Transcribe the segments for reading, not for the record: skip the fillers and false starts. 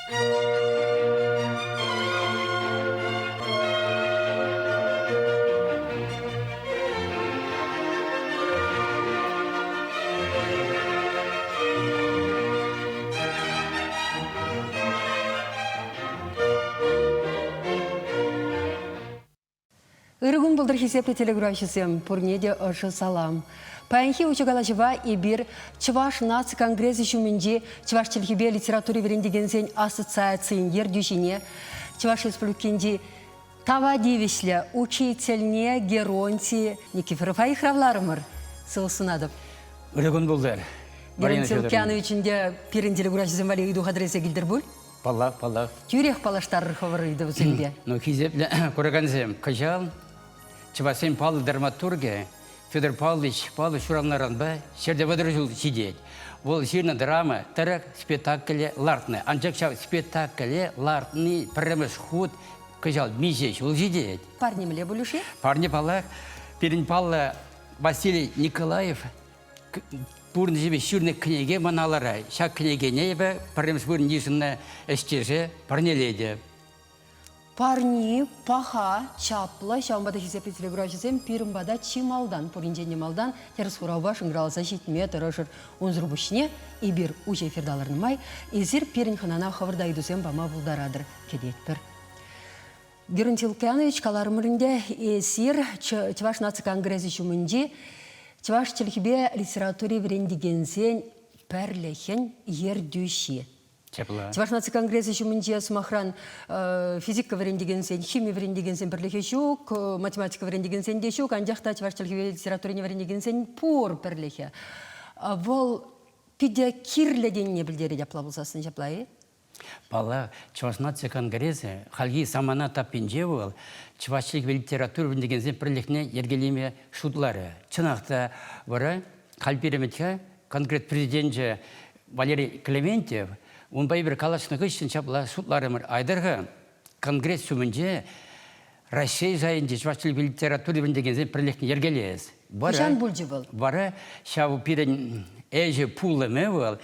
Ырӑ кун пултӑр, хисеплӗ телекуравҫӑсем! Пурне те ӑшӑ салам! Паянхи уҫӑ калаҫӑва эпир Чӑваш наци конгресӗ ҫумӗнчи чӑваш чӗлхипе литератури вӗрентекенсен ассоциацийӗн ертӳҫине, Чӑваш Республикинчи тава тивӗҫлӗ учительне Геронтий Никифорова йыхравларӑмӑр. Сывлӑх сунатӑп. Ырӑ кун пултӑр. Геронтий Лукьянович ӗнтӗ пирӗн телекуравҫӑсем валли ыйту хатӗрлесе килтӗр пуль? Паллах, паллах. Тӳрех паллаштарӑр хӑвӑр ыйтӑвсемпе. Ну, хисеплӗ куракансем, кӑҫал чӑвашсен паллӑ драматургӗ Федор Павлович Павлов ҫуралнӑранпа 130 ҫул ҫитет. Вӑл ҫырнӑ драма тӑрӑх спектакле лартнӑ. Анчах ҫав спектакле лартни пӗрремӗш хут кӑҫал миҫе ҫул ҫитет? Парне мӗнле пулӗ-ши? Парне, паллах, пирӗн паллӑ Василий Николаев пурнӑҫӗпе ҫырнӑ кӗнеке ман алӑра. Ҫак кӗнекене эпӗ пӗрремӗш вырӑн йышӑннӑ ӗҫтеше парнелетӗп. Парни паха, чаплӑ, ҫавӑнпа та хисеплӗ телекуравҫӑсем пирӗн пата чи малтан, пуринчен те малтан тӗрӗс хуравпа шӑнкӑравласа ҫитме тӑрӑшӑр. Унсӑр пуҫне эпир уҫӑ эфирта ларнӑ май эсир пирӗн хӑнана хӑвӑр та ыйтусем пама пултаратӑр, кӗтетпӗр. Геронтий Лукьянович каларӑмӑр ӗнтӗ, эсир Чӑваш наци конгресӗ ҫумӗнчи чӑваш чӗлхипе литератури вӗрентекенсен пӗрлӗхӗн ертӳҫи. Ҫапла. Чӑваш наци конгресӗ ҫумӗнче, сӑмахран, физика вӗрентекенсен, хими вӗрентекенсен пӗрлӗхӗ ҫук, математика вӗрентекенсен те ҫук, анчах та чӑваш чӗлхипе литературине вӗрентекенсен пур пӗрлӗхӗ. Вӑл питӗ кирлӗ тенине пӗлтерет апла пулсассӑн, ҫапла-и? Паллах, Чӑваш наци конгресӗ хальхи самана таппинче вӑл чӑваш чӗлхипе литература вӗрентекенсен пӗрлӗхне йӗркелеме шутларӗ. Чӑнах та, вара халь пирӗн вӗт-ха конгресс президенчӗ Валерий Клементьев унпа эпир калаҫнӑ хыҫҫӑн ҫапла шутларӑмӑр. Айтӑр-ха, конгресс ҫумӗнче Раҫҫей шайӗнчи чӑваш чӗлхипе литература вӗрентекенсен пӗрлӗхне йӗркелес. Хӑҫан пулчӗ вӑл? Вара ҫав пирӗн ӗҫӗ пулӑмӗ вӑл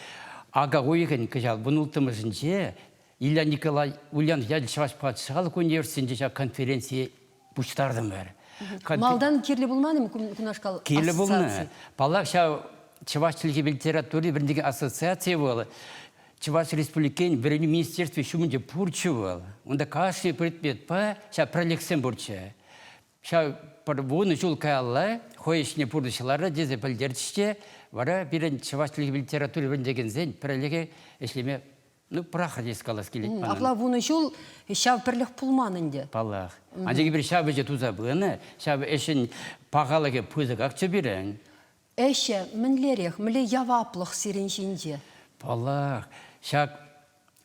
ака уйӑхӗн кӑҫал вунулттӑмӗшӗнче Илья Николай Ульянов ячӗ Чӑваш патшалӑх университетӗнче ҫак конференцие пуҫтартӑмӑр. Малтан кирлӗ пулман-им кунашкал Кирлӗ пулнӑ. Паллах, ҫав чӑваш чӗлхипе литератури вӗрентекен ассоциацийӗ вӑл Чӑваш Республикин Вӗренӳ министерстви ҫумӗнче пурччӗ вӑл. Унта кашни предметпа ҫав пӗрлӗхсем пурччӗ. Ҫав пӗр вунӑ ҫул каялла хӑй ӗҫне пурнӑҫларӗ тесе пӗлтерчӗҫ те, вара пирӗн чӑваш чӗлхипе литератури вӗрентекенсен пӗрлӗхӗ ӗҫлеме ну, пӑрахрӗ тесе калас килет манӑн. Апла вунӑ ҫул ҫав пӗрлӗх пулман ӗнтӗ. Паллах. Анчах эпир ҫав ӗҫе туса пынӑ, ҫав ӗҫӗн пахалӑхӗ пысӑкахчӗ пирӗн. Ӗҫӗ мӗнлерех, мӗнле яваплӑх сирӗн ҫинче? Паллах, ҫак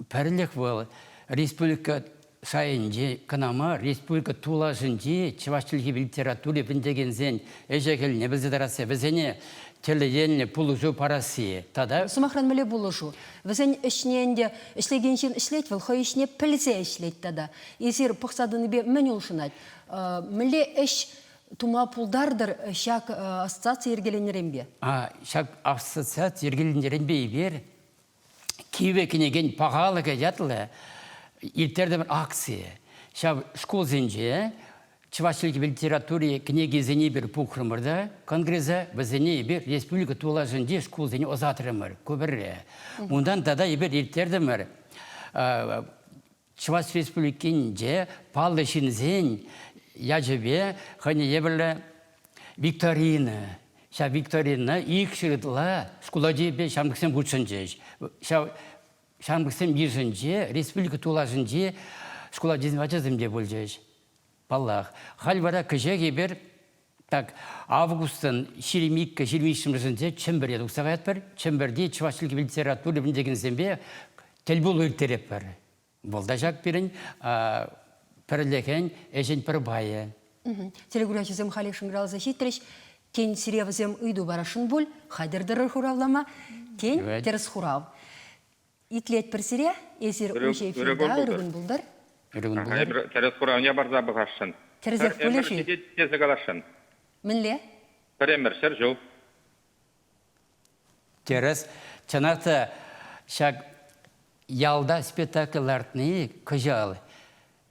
пӗрлӗх вӑл республика шайӗнче кӑна мар, республика тулашӗнчи чӑваш чӗлхипе литератури вӗрентекенсен ӗҫӗ-хӗлне пӗлсе тӑрасси, вӗсене тӗрлӗ енлӗ пулӑшу парасси тата... Сӑмахран, мӗнле пулӑшу? Вӗсен ӗҫне ӗнтӗ ӗҫлекен ҫын ӗҫлет вӑл, хӑй ӗҫне пӗлсе ӗҫлет тата. Эсир пӑхса тӑнипе мӗн улшӑнать? Мӗнле ӗҫ тума пултартӑр ҫак ассоциаци йӗркеленнӗренпе? Ҫак ассоциаци йӗркеленнӗренпе эпир кивӗ кӗнекен пахалӑхӗ ятлӑ ирттертӗмӗр акци. Ҫав шкулсенче чӑваш чӗлхипе литератури кӗнекисене эпир пухрӑмӑр та конгреса, вӗсене эпир республика тулашӗнчи шкулсене ӑсатрӑмӑр. Ку пӗрре. Унтан тата эпир ирттертӗмӗр Чӑваш Республикинче паллӑ ҫынсен ячӗпе хӑйне евӗрлӗ викторина. Ҫав викторина икҫӗр ытла шкул ачипе ҫамрӑксем хутшӑнчӗҫ. Ҫав ҫамрӑксем йышӗнче республика тулашӗнчи шкул ачисем ачасем те пулчӗҫ. Паллах. Халь вара кӗҫех эпир так августӑн 22 23-мӗшӗнче Чӗмпӗре тухса каятпӑр. Чӗмпӗрти чӑваш чӗлхипе литератури вӗрентекенсемпе тӗлпулу ирттеретпӗр. Вӑл та ҫак пирӗн пӗрлӗхӗн ӗҫӗн пӗр пайӗ. Телекуравҫӑсем халех шӑнкӑравласа ҫитрӗҫ. Тен, сире вӗсем ыйту парасшӑн пуль, хатӗр тӑрӑр хуравлама. Тен, тӗрӗс хурав. Итлетпӗр сире. Эсир уҫӑ эфирта. Ырӑ кун пултӑр. Ырӑ кун пултӑр. Тӗрӗс хуравне парса пӑхасшӑн. Тӗрӗсех пулӗ-ши? Тесе каласшӑн. Мӗнле? Пӗремӗр ҫӗр ҫул. Тӗрӗс. Чӑнах та ҫак Ялта спектакль лартни кӑҫал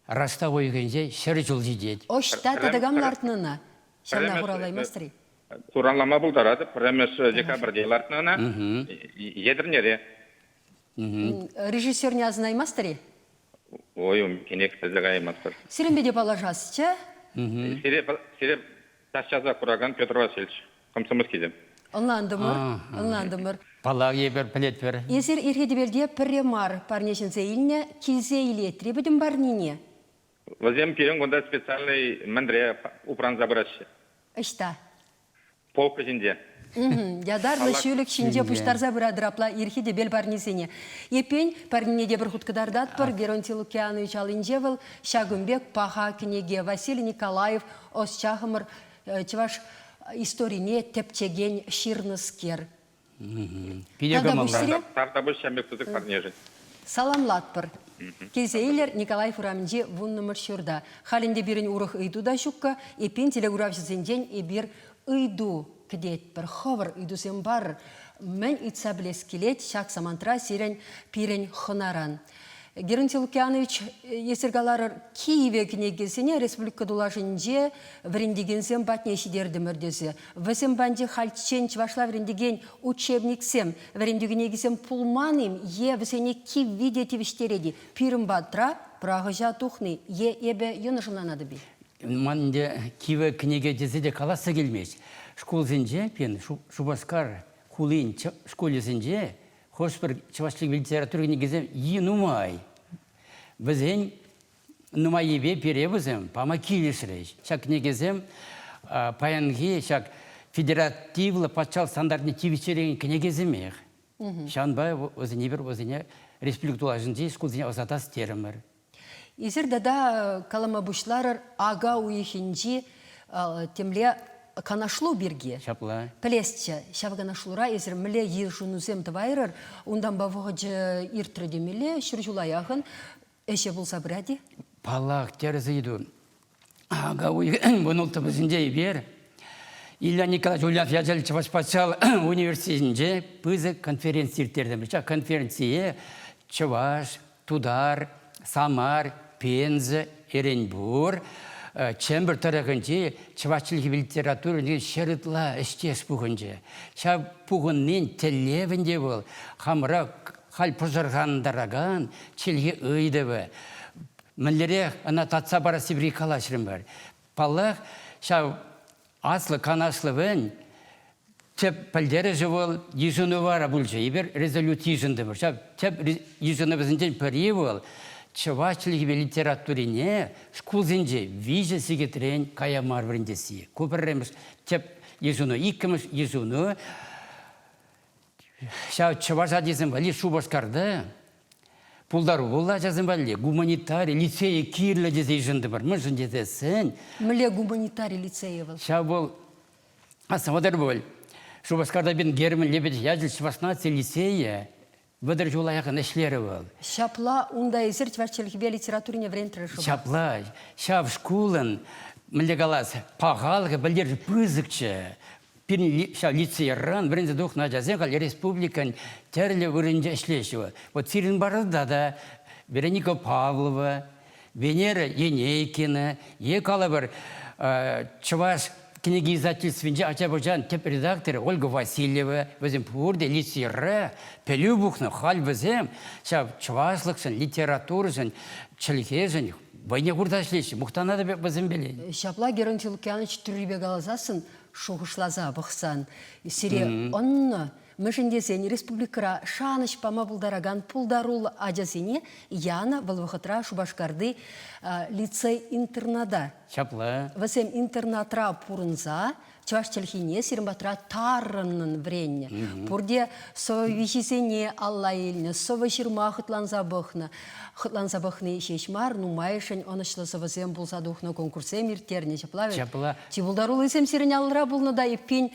раштав уйӑхӗнче 100 ҫул ҫитет. Ӑҫта тата кам лартнӑ ӑна? Ҫавна хуравлаймастӑр-и? Хуравлама пултаратӑп. Пӗрремӗш декабрьте лартнӑ ӑна. Етӗрнере. Режиссерне асӑнаймастӑр-и? Ой, ун пеккинех пӗлсе каяймастӑр. Сирӗнпе те паллашасчӗ. Сире, сире час-часах куракан Петр Васильевич, комсомольскисем. Ӑнлантӑмӑр, ӑнлантӑмӑр. Паллах, эпир пӗлетпӗр. Эсир ирхи тӗпелте пӗрре мар парне ҫӗнсе илнӗ, килсе илетри пӗтӗм парнине? Вӗсем пирӗн кунта специальнӑй мӗнре упранса пыраҫҫӗ. Ӑҫта? Полка ҫинче. Ятарлӑ ҫӳлӗк ҫинче пуҫтарса пыратӑр апла ирхи тӗпел парнисене. Эппин, парнине те пӗр хут кӑтартатпӑр. Геронтий Лукианович аллинче вӑл ҫакӑн пек паха кӗнеке. Василий Николаев ӑсчахӑмӑр чӑваш историне тӗпчекен ҫырнӑскер. Питӗ кӑмӑллӑ. Тавтапуҫ ҫав пек пысӑк парнешӗн. Саламлатпӑр. Килсе илер Николаев урамӗнчи вуннӑмӗш ҫурта. Халь ӗнтӗ пирӗн урӑх ыйту та ҫуккӑ. Эппин, телекуравҫӑсенчен эпир ыйту кӗтетпӗр. Хӑвӑр ыйтусем парӑр. Мӗн ыйтса пӗлес килет ҫак самантра сирӗн пирӗн хӑнаран. Геронтий Лукианович, эсир каларӑр, Киеве кӗнекесене республика тулашӗнче вӗрентекенсем патне ҫитертӗмӗр тесе. Вӗсем патӗнче хальччен чӑвашла вӗрентекен учебниксем, вӗрентӳ кӗнекисем пулман-им е вӗсене кивви те тивӗҫтерет-и? Пирӗн патра пӑрахӑҫа тухни е эпӗ йӑнӑш ӑнланатӑп-и? Ман ӗнтӗ кивӗ кӗнеке тесе те калас та килмест. Шкулсенче пирӗн Шупашкар хулин шкулӗсенче хӑш-пӗр чӑваш чӗлхи литература кӗнекисем нумай. Вӗсен нумаййипе пире вӗсем пама килӗшрӗҫ. Ҫак кӗнекесем паянхи ҫак федеративлӑ патшалӑх стандартне тивӗҫтерекен кӗнекесемех. Ҫавӑнпа вӗсене эпир вӗсене республика тулашӗнчи шкулсене ӑсатас терӗмӗр. Эсир тата калама пуҫларӑр ака уйӑхӗнчи темле канашлу пирки. Ҫапла. Пӗлесчӗ, ҫав канашлура эсир мӗнле йышӑнусем тӑвайрӑр? Унтанпа вӑхӑчӗ иртрӗ темелле, ҫур ҫула яхӑн. Ӗҫӗ пулса пырать-и? Паллах, тӗрӗс ыйту. Ака уйӑхӗн вунулттӑмӗшӗнче эпир Илья Николаевич Ульянов ячӗллӗ Чӑваш патшалӑх университетӗнче пысӑк конференци ирттертӗмӗр. Ҫак конференцие чӑваш, Тутар, Самар, Пенза, Эрӗнпур, Чӗмпӗр тӑрӑхӗнчи чӑваш чӗлхипе литературин 100 ытла ӗҫтеш пухӑнчӗ. Ҫав пухӑннин тӗллевӗн те вӑл хамӑра халь пӑшӑрхантаракан чӗлхе ыйтӑвӗ. Мӗнлерех ӑна татса парасси пирки калаҫрӑмӑр. Паллах, ҫав аслӑ канашлӑвӗн тӗп пӗлтерӗшӗ вӑл йышӑну вара пулчӗ. Эпир резолюци йышӑнтӑмӑр. Ҫав тӗп йышӑнӑвӗсенчен пӗри вӑл чӑваш чӗлхипе литературине шкулсенче виҫӗ сехетрен кая мар вӗрентесси. Ку пӗрремӗш тӗп йышӑну. Иккӗмӗш йышӑну ҫав чӑваш ачисем валли Шупашкарта пултаруллӑ ачасем валли гуманитари лицейӗ кирлӗ тесе йышӑнтӑмӑр. Мӗншӗн тесессӗн... Мӗнле гуманитари лицейӗ вӑл? Ҫав вӑл Астӑватӑр пуль, Шупашкарта пирӗн Герман Лебедев ячӗллӗ Чӑваш наци лицейӗ 30 ҫула яхӑн ӗҫлерӗ вӑл. Ҫапла унта эсир чӑваш чӗлхипе литературине вӗрентрӗр шӑпах. Ҫапла, ҫав шкулӑн, мӗнле калас, пахалӑхӗ пӗлтерӗшӗ пысӑкчӗ. Пирӗн ҫав лицейран вӗренсе тухнӑ ачасем халь республикӑн тӗрлӗ вырӑнӗнче ӗҫлеҫҫӗ. Вот сирӗн патӑрта та Вероника Павлова, Венера Енейкина е, калӑпӑр, Чӑваш кӗнеке издательствинче ача-пӑчан тӗп редакторӗ Ольга Васильева, вӗсем пурте лицейре пӗлӳ пухнӑ. Халь вӗсем ҫав чӑвашлӑхшӑн, литературӑшӑн, чӗлхешӗн вӑйне хурса ӗҫлеҫҫӗ. Мухтанатӑп эп вӗсемпеле. Ҫапла Геронтий Лукьянович тӳррипе каласассӑн, шухӑшласа пӑхсан, сире ӑннӑ Мӗншӗн тесен республикӑра шанӑҫ пама пултаракан пултаруллӑ ачасене янӑ вӑл вӑхӑтра Шупашкарти лицей-интерната. Ҫапла. Вӗсем интернатра пурӑнса чӑваш чӗлхине сирӗн патра тарӑннӑн вӗреннӗ. Пурте сӑвӑ виҫисене алла илнӗ, сӑвӑ ҫырма хӑтланса пӑхнӑ. Хӑтланса пӑхни ҫеҫ мар, нумайӑшӗн ӑнӑҫлӑ сӑвӑсем пулса тухнӑ, конкурссем ирттернӗ. Ҫапла вӗт? Ҫапла. Чи пултаруллисем сирӗн алӑра пулнӑ та, эппин,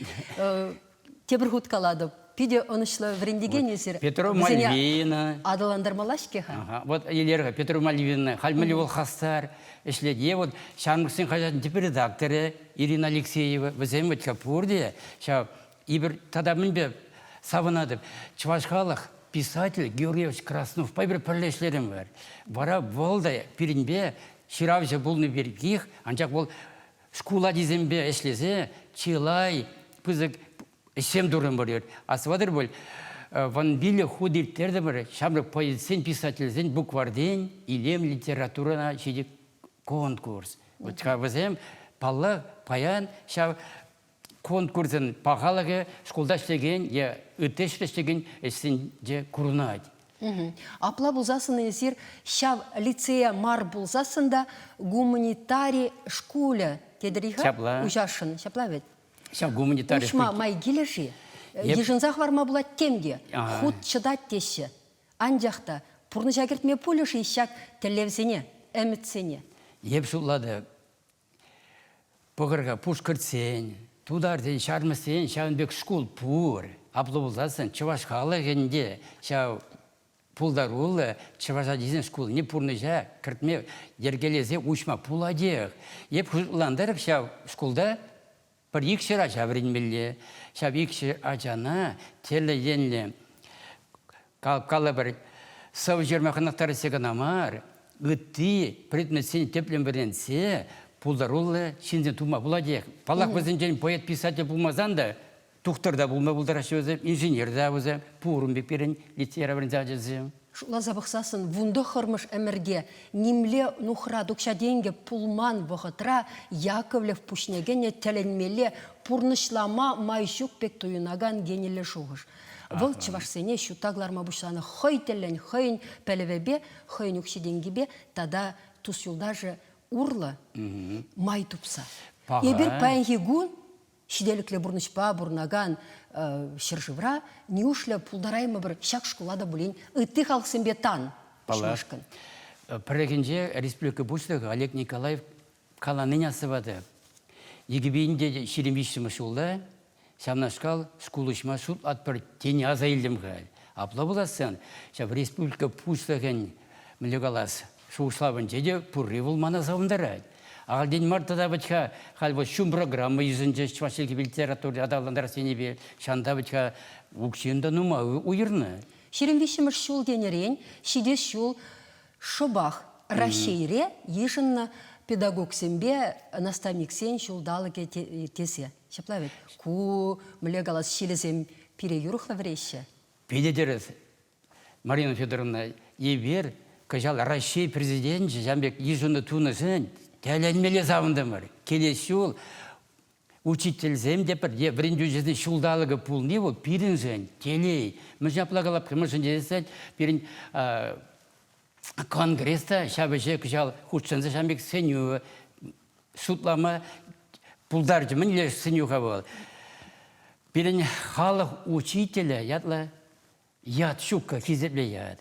Тепӗр хут калатӑп, питӗ ӑнӑҫлӑ вӗрентекен эсир. Петро Мальвина. Аталантармалла-ҫке-ха. Ага. Вот Елера Петро Мальвина, халь мӗнле вӑл хастар ӗҫлет. Е вот ҫамрӑксен хаҫатӑн тӗп редакторӗ Ирина Алексеева. Вӗсем вӗт-ха пурте ҫав эпир тата мӗнпе савӑнатӑп. Чӑваш халӑх. писатель Георгиевич Красновпа эпир пӗрле ӗҫлерӗмӗр. Вара вӑл та пирӗнпе ҫыравҫӑ пулнӑ пирких, анчах вӑл шкул ачисемпе ӗҫлесе чылай пысӑк ӗҫсем турӑмӑр. Астӑватӑр пуль, вунпилӗк хут ирттертӗмӗр ҫамрӑк поэтсен, писательсен букварьтен илем литературӑна ҫити конкурс. Вот вӗсем, паллах, паян ҫав конкурсӑн пахалӑхӗ шкулта ӗҫлекен е ытти ӗҫре ӗҫлекен ӗҫсенче курӑнать. Апла пулсассӑн эсир ҫав лицея мар пулсассӑн та гуманитари шкулӗ тетӗр-и-ха? Ҫапла. Уҫасшӑн, ҫапла вӗт? Ҫав гуманитари Уҫма май килӗ-ши? Йышӑнса хӑварма пулать тем те. Хут чӑтать теҫҫӗ. Анчах та пурнӑҫа кӗртме пулӗ-ши ҫак тӗллевсене, ӗмӗтсене? Эп шутлатӑп, Пӑхӑр-ха, пушкӑртсен, тутарсен, ҫармӑссен ҫавӑн пек шкул пур. Апла пулсассӑн чӑваш халӑхӗн те ҫав пултаруллӑ чӑваш ачисен шкулне пурнӑҫа кӗртме, йӗркелесе уҫма пулатех. Эп шутлантарӑп ҫав шкулта пӗр икҫӗр ача вӗренмелле. Ҫав икҫӗр ачана тӗрлӗ енлӗ калӑпӑр, сӑв ҫырма хӑнӑхтарасси кӑна мар, ытти предметсене тӗплӗн вӗренсе пултаруллӑ ҫынсем тума пулатех. Паллах, вӗсенчен поэт-писатель пулмасан та тухтӑр та пулма пултараҫҫӗ вӗсем, инженер та вӗсем, пур ун пек пирӗн лицейра вӗренсе ачасем. Шутласа пӑхсассӑн вунтӑххӑрмӗш ӗмӗрте нимле нухрат укҫа-тенкӗ пулман вӑхӑтра Яковлев пуҫне кӗнӗ тӗлӗнмелле пурнӑҫлама май ҫук пек туйӑнакан гениллӗ шухӑш. Вӑл чӑвашсене ҫутта кӑларма пуҫланӑ хӑй тӗллӗн хӑйӗн пӗлӗвӗпе, хӑйӗн укҫи-тенкипе тата тус-юлташӗ урлӑ май тупса. Паха. Эпир паянхи кун ҫителӗклӗ пурнӑҫпа пурӑнакан ҫӗршывра ниушлӗ пултараймӑпӑр ҫак шкула та пулин ытти халӑхсемпе тан уҫмашкӑн. Пӗррехинче республика Пуҫлӑхӗ Олег Николаев каланине астӑватӑп. 2023 ҫулта ҫавнашкал шкул уҫма шутлатпӑр тени аса илтӗм халь. Апла пулассан ҫав республика Пуҫлӑхӗн, мӗнле калас, шухӑшлавӗнче те пурри вӑл мана савӑнтарать. Ахальтен мар тата вӗт-ха халь вӑл ҫум программа йышӑнчӗҫ чӑваш чӗлхипе литература аталантарас енӗпе. Ҫанта вӗт-ха укҫин та нумай уйӑрнӑ. 23-мӗш ҫул тенӗрен ҫитес ҫул шӑпах Раҫҫейре йышӑннӑ педагогсемпе наставниксен ҫулталӑкӗ тесе. Ҫапла вӗт? Ку, мӗнле калас, ҫилӗсем пире юрӑхлӑ вӗреҫҫӗ. Питӗ тӗрӗс. Марина Федоровна, эпир кӑҫал Раҫҫей Президенчӗ ҫавӑн пек йышӑну тунӑшӑн тӗлӗнмелле савӑнтӑмӑр. Килес ҫул учительсем те пӗр е вӗрентӳҫӗсен ҫулталӑкӗ пулни вӑл пирӗншӗн телей. Мӗншӗн апла калап? Мӗншӗн тесен пирӗн конгресс та ҫав ӗҫе кӑҫал хутшӑнса ҫавӑн пек сӗнӳ шутлама пултарчӗ. Мӗнле сӗнӳ-ха вӑл? Пирӗн халӑх учителӗ ятлӑ ят ҫуккӑ, хисеплӗ ят.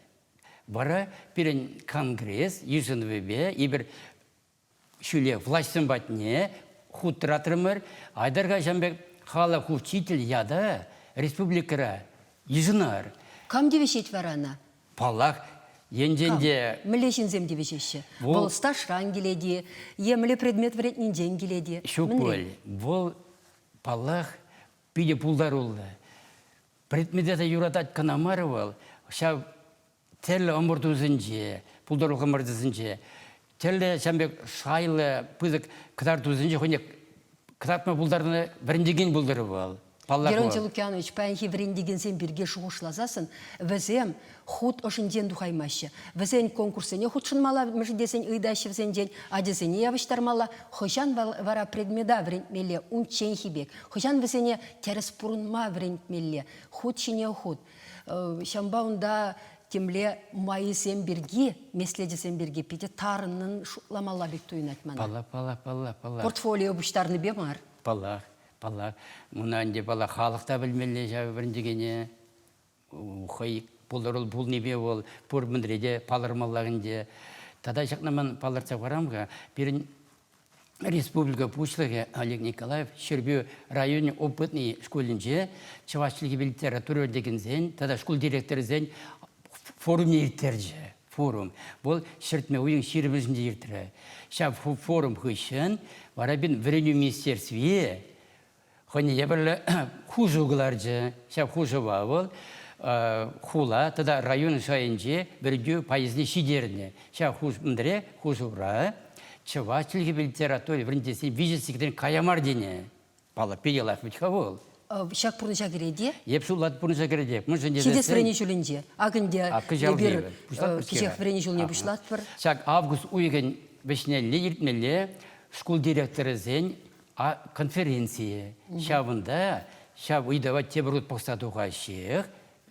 Вара пирӗн конгресс йышӑнӑвӗпе эпир ҫӳле влаҫсем патне хут тӑратрӑмӑр. Айтӑр-ха ҫавӑн пек халӑх учитель ята республикӑра йышӑнар. Кам тивӗҫет вара ӑна? Паллах, енчен те... Мӗнле ҫынсем тивӗҫеҫҫӗ? Вӑл стажран килет-и е мӗнле предмет вӗрентнинчен килет-и? Ҫук пуль. Вӑл, паллах, питӗ пултаруллӑ. Предмета юратать кӑна мар вӑл, ҫав тӗрлӗ ӑмӑртусенче, пултарулӑх ӑмӑртусенче, тӗрлӗ ҫавӑн пек шайлӑ пысӑк кӑтартусенче хӑйне кӑтартма пултарнӑ вӗрентекен пултӑр вӑл. Паллах, Геронтий Лукьянович, паянхи вӗрентекенсем пирки шухӑшласассӑн вӗсем хут ӑшӗнчен тухаймаҫҫӗ. Вӗсен конкурссене хутшӑнмалла, мӗншӗн тесен ыйтаҫҫӗ вӗсенчен, ачасене явӑҫтармалла. Хӑҫан вара предмета вӗрентмелле унчченхи пек? Хӑҫан вӗсене тӗрӗс пурӑнма вӗрентмелле? Хут ҫине хут. Ҫавӑнпа унта темле майӗсем пирки, меслечӗсем пирки питӗ тарӑннӑн шутламалла пек туйӑнать мана. Паллах, паллах, паллах, паллах. Портфолио пуҫтарнипе мар. Паллах, паллах. Муна ӗнтӗ паллах халӑх та пӗлмелле ҫав вӗрентекене. Хӑй пултаруллӑ пулнипе вӑл пур мӗнре те палӑрмаллах ӗнтӗ. Тата ҫакна ман палӑртса хӑварам-ха. Пирӗн республика Пуҫлӑхӗ Олег Николаев Ҫӗрпӳ районӗн опытный шкулӗнче чӑваш чӗлхипе литература вӗрентекенсен тата шкул директорӗсен форумне ирттерчӗ. Форум. Вӑл ҫӗртме уйӑхӗн ҫирӗмӗшӗнче иртрӗ. Ҫав форум хыҫҫӑн вара пирӗн вӗренӳ министерстви хӑйне евӗрлӗ хушу кӑларчӗ. Ҫав хушӑва вӑл. хула тата район шайӗнче вӗрентӳ пайӗсене ҫитернӗ. Ҫав хушӑмре хушӑра чӑваш чӗлхипе литература вӗрентессин виҫӗ сехетрен кая мар тенӗ. Паллах, питӗ лайӑх вӗт-ха вӑл. Ҫак пурнӑҫа кӗрет-и? Эп шутлатӑп пурнӑҫа кӗретеп. Мӗншӗн тесен... Ҫитес вӗренӳ ҫулӗнче. Ак ӗнтӗ эпир кӗҫех вӗренӳ ҫулне пуҫлатпӑр. Ҫак август уйӑхӗн вӗҫнелле иртмелле шкул директорӗсен конференцийӗ. Ҫавӑнта ҫав ыйтӑва тепӗр хут пӑхса тухаҫҫех.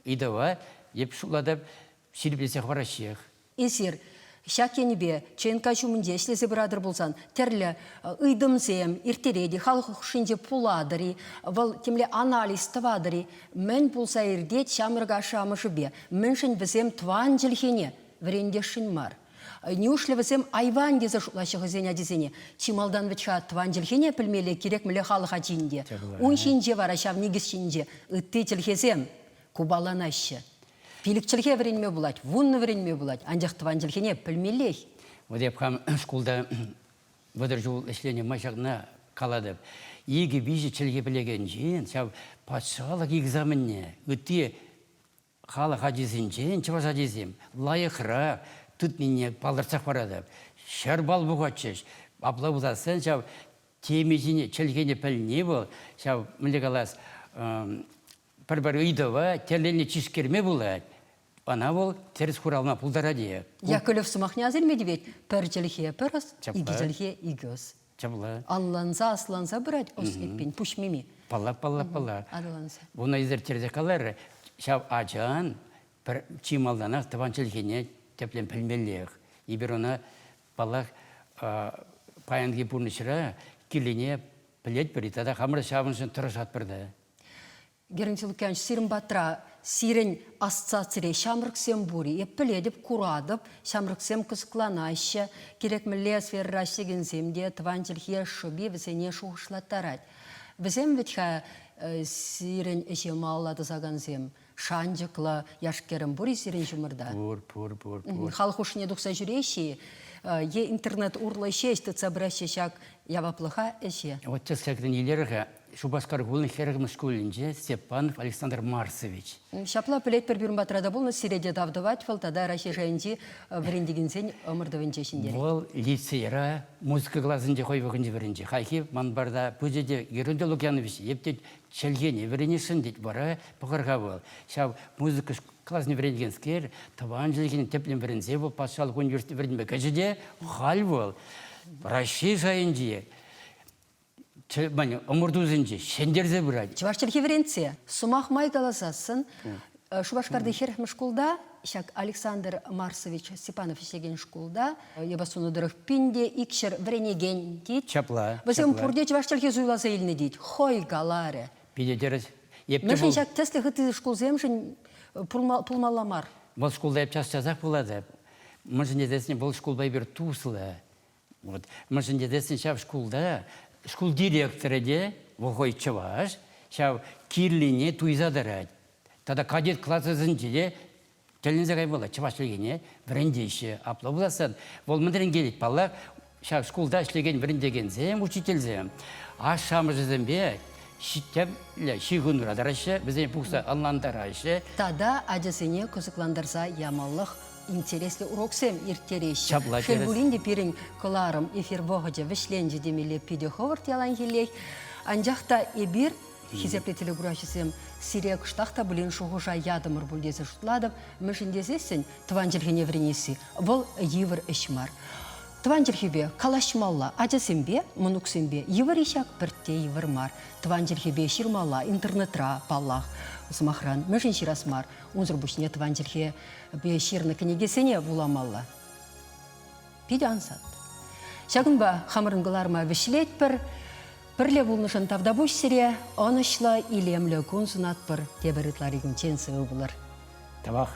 Ыйтӑва эп шутлатӑп ҫирӗплетсе хӑвараҫҫех. Эсир ҫак енӗпе ЧНК ҫумӗнче ӗҫлесе пыратӑр пулсан тӗрлӗ ыйтӑмсем ирттерет-и, халӑх хушшинче пулатӑр-и, вӑл темле анализ тӑватӑр-и, мӗн пулса иртет ҫамрӑк ашшӗ-амӑшӗпе, мӗншӗн вӗсем тӑван чӗлхене вӗрентесшӗн мар? Ниушлӗ вӗсем айван тесе шутлаҫҫӗ хӑйсен ачисене? Чи малтан вӗт-ха тӑван чӗлхене пӗлмелле кирек мӗнле халӑх ачин те. Ун ҫинче вара ҫав никӗс ҫинче ытти чӗлхесем купаланаҫҫӗ. Пилӗк чӗлхе вӗренме пулать, вуннӑ вӗренме пулать, анчах тӑван чӗлхене пӗлмеллех. Вот эп хам шкулта 30 ҫул ӗҫленӗ май ҫакна калатӑп. Икӗ-виҫӗ чӗлхе пӗлекен ҫын ҫав патшалӑх экзаменне ытти халӑх ачисенчен чӑваш ачисем лайӑхрах тытнине палӑртсах паратӑп. Ҫӗр балл пухатчӗҫ. Апла пулсассӑн ҫав темиҫене чӗлхене пӗлни вӑл ҫав мӗнле калас пӗр-пӗр ыйтӑва тӗлленнӗ тишкерме пулать. Ӑна вӑл тӗрӗс хуравлама пултарать-и? Яковлев сӑмахне аса илме тивет. Пӗр чӗлхе пӗр ӑс, икӗ чӗлхе икӗ ӑс. Чапла. Алланса, асланса пырать ӑс эппин, пуҫ мими. Паллах, паллах, паллах. Аталанса. Вуна илтерсе каларӗ, ҫав ачан пӗр чи малтанах тӑван чӗлхене тӗплӗн пӗлмеллех. Эпир ӑна, паллах, паянхи пурнӑҫра кирлине пӗлетпӗр-и тата хамӑр ҫавӑншӑн тӑрӑшатпӑр та. Геронтий Лукьянович, сирӗн патра, сирӗн ассоциацире ҫамрӑксем пур-и? Эп пӗлетӗп, куратӑп, ҫамрӑксем кӑсӑкланаҫҫӗ. Кирек мӗнле сферӑра ӗҫлекенсем те тӑван чӗлхе шӑпи вӗсене шухӑшлаттарать. Вӗсем вӗт-ха сирӗн ӗҫе малалла тӑсакансем. Шанчӑклӑ яш-кӗрӗм пур-и сирӗн ҫумӑрта? Пур, пур, пур, пур. Халӑх хушшине тухса ҫӳреҫҫӗ-и? Е интернет урлӑ ҫеҫ тытса пыраҫҫӗ ҫак яваплӑха ӗҫе? Вот тӗслӗхрен илер-ха. Шупашкар хулин хӗрӗхмӗш шкулӗнче Степанов Александр Марсович. Ҫапла пӗлетпӗр пирӗн патра та пулнӑ, сире те тав тӑвать вӑл тата Раҫҫей шайӗнчи вӗрентекенсен ӑмӑртӑвӗнче ҫӗнтерет. Вӑл лицейра музыка класӗнче хӑй вӑхӑтӗнче вӗренчӗ. Хайхи ман патра пычӗ те Геронтий Лукьянович, эп тет чӗлхене вӗренесшӗн тет вара пӑхӑр-ха вӑл. Ҫав музыка класне вӗренекенскер тӑван чӗлхене тӗплӗн вӗренсе вӑл патшалӑх университетне вӗренме кӗчӗ те халь вӑл Раҫҫей шайӗнчи ӑмӑртусенче ҫӗнтерсе пырать. Чӑваш чӗлхи вӗрентсе. Сӑмах май каласассӑн, Шупашкарти хӗрӗхмӗш шкулта ҫак Александр Марсович Степанов ӗҫлекен шкулта эпӗ суннӑ тӑрӑх пин те икҫӗр вӗренекен тет. Ҫапла. Вӗсем пурте чӑваш чӗлхи суйласа илнӗ тет. Хӑй каларӗ. Питӗ тӗрӗс. Мӗншӗн ҫак тӗслӗх ытти шкулсемшӗн пулмалла мар? Вӑл шкулта эп час-часах пулатӑп. Мӗншӗн тесен вӑл шкулпа эпир туслӑ. Вот. Мӗншӗн тесен ҫав шкулта шкул директорӗ те, вӑл хӑй чӑваш, ҫав кирлине туйса тӑрать. Тата кадет класӗсенче те тӗлӗнсе каймалла чӑваш чӗлхине вӗрентеҫҫӗ. Апла пулассан вӑл мӗнрен килет, паллах, ҫав шкулта ӗҫлекен вӗрентекенсем, учительсем ашшӗ-амӑшӗсемпе тӗплӗ ҫыхӑнура тӑраҫҫӗ, вӗсене пухса ӑнлантараҫҫӗ. Тата ачасене кӑсӑклантарса ямаллах интереслӗ уроксем ирттереҫҫӗ. Ҫапла Шел пулин те пирӗн кӑларӑм эфир вӑхӑчӗ вӗҫленчӗ темелле питӗ хӑвӑрт яланхиллех. Анчах та эпир, хисеплӗ телекураҫӑсем, сире кӑштах та пулин шухӑша ятӑмӑр пуль тесе шутлатӑп. Мӗншӗн тесессӗн тӑван чӗлхене вӗренесси вӑл йывӑр ӗҫ мар. Тӑван чӗлхепе калаҫмалла ачасемпе, мӑнуксемпе йывӑр-и ҫак? Пӗртте йывӑр мар. Тӑван чӗлхепе ҫырмалла интернетра, паллах. Сӑмахран, мӗншӗн ҫырас мар? Унсӑр пуҫне тӑван чӗлхепе ҫырнӑ кӗнекесене вуламалла. Питӗ ансат. Ҫакӑнпа хамӑрӑн кӑларӑма вӗҫлетпӗр. Пӗрле пулнӑшӑн тавтапуҫ сире, ӑнӑҫлӑ, илемлӗ кун сунатпӑр. Тепӗр ытларикунччен сывӑ пулӑр. Тавах.